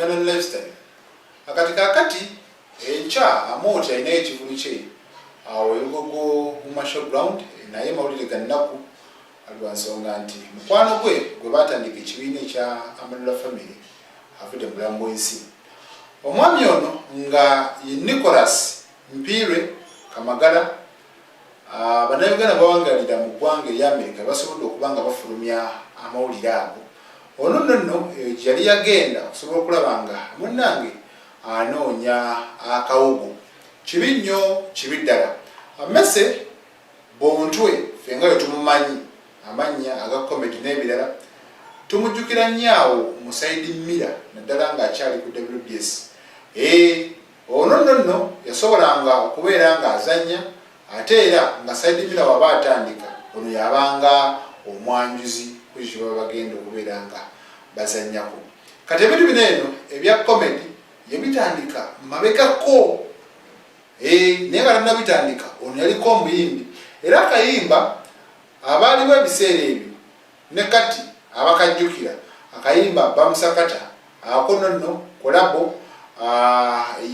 Ugandan Lifestyle. Akati kakati enkya Amooti alinayo ekivulu kye awo e Lugogo mu Marshal Ground, naye mawulire ga nnaku lwa nsonga nti mukwano gwe gwe baatandika ekibiina ekya Amanula Family avudde mu bulamu bw'ensi. Omwami ono nga ye Nicholas Mpiirwe Kamagala, Bannayuganda bawangalira mu ggwanga erya Amerika basobodde okuba nga bafulumya amawulire ago. Ono nno nno eyo gye yali yagenda okusobola okulaba nga munnange anoonya akawogo. Kibi nnyo, kibi ddala. Mercy Bontwe ffe nga bwe tumumanyi amannya aga comedy n'ebirala, tumujjukira nnyo awo mu side mirror naddala ng'akyali ku WBS. Eeh ono nno nno yasobolanga okubeera ng'azannya ate era nga side mirror waba atandika ono y'abanga omwanjuzi ku ekyo kye baba bagenda okubeera nga bazannyako. Kati ebintu bino eno ebya comedy yabitandika mabegako. Eeh naye nga tannabitandika ono yaliko omuyimbi era akayimba abaaliwo ebiseera ebyo ne kati abakajjukira akayimba Bamusakata ako nonno kolabo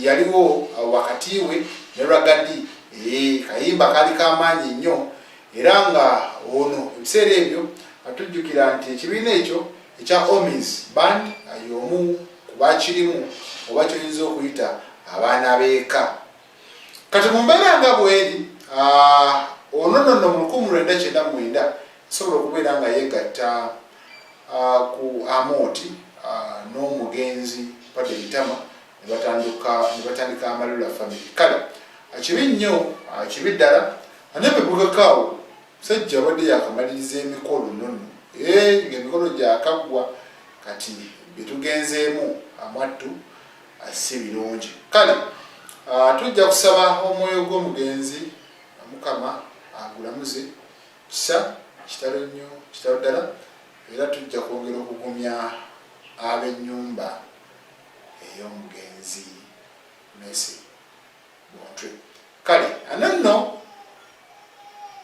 yaliwo wakati we ne Ragga Dee eeh kayimba kaali kamaanyi nnyo era nga ono ebiseera ebyo atujjukira nti ekibiina ekyo ekya Omis Band y'omu ku bakirimu oba kyoyinza okuyita abaana b'eka. Kati mu mbeera nga bweri, ono nno nno mu 1999 yasobola okubeera nga yeegatta ku Amooti n'omugenzi Paddy Bitama ne batandika Amalula Family. Kale kibi nnyo, kibi ddala, naye bwe awo Musajja abadde yakamaliriza emikolo nonno eeh nga emikolo gyakaggwa kati byetugenzeemu amwattu si birungi kale tujja kusaba omwoyo gw'omugenzi mukama agulamuze kisa kitalo nnyo kitalo ddala era tujja kwongera okugumya ab'ennyumba ey'omugenzi Mercy Bontwe. Kale ano nno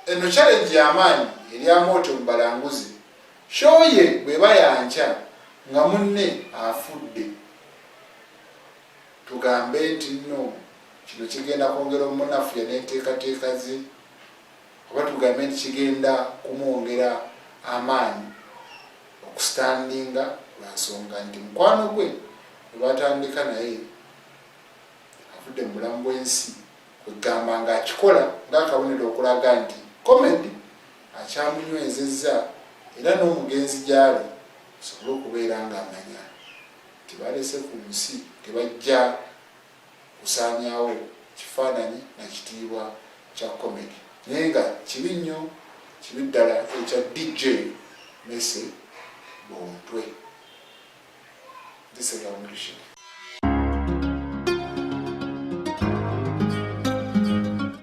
eno challenge yamaanyi eri Amooti omubalanguzi. Show ye bweba yankya nga munne afudde tugambe nti nno kino kigenda kwongera omunafuya n'enteekateeka ze oba tugambe nti kigenda kumwongera amaanyi okusitandinga lwa nsonga nti mukwano gwe gwe batandika naye avudde mu bulamu bw'ensi, kwegamba ng'akikola ng'akabonero okulaga nti comedy akyamunywezezza era n'omugenzi gy'ali asobole okubeera ng'amanya nti balese ku nsi tebajja kusaanyaawo kifaananyi na kitiibwa kya comedy naye nga kibi nnyo kibi ddala ekya DJ Mercy Bontwe. This is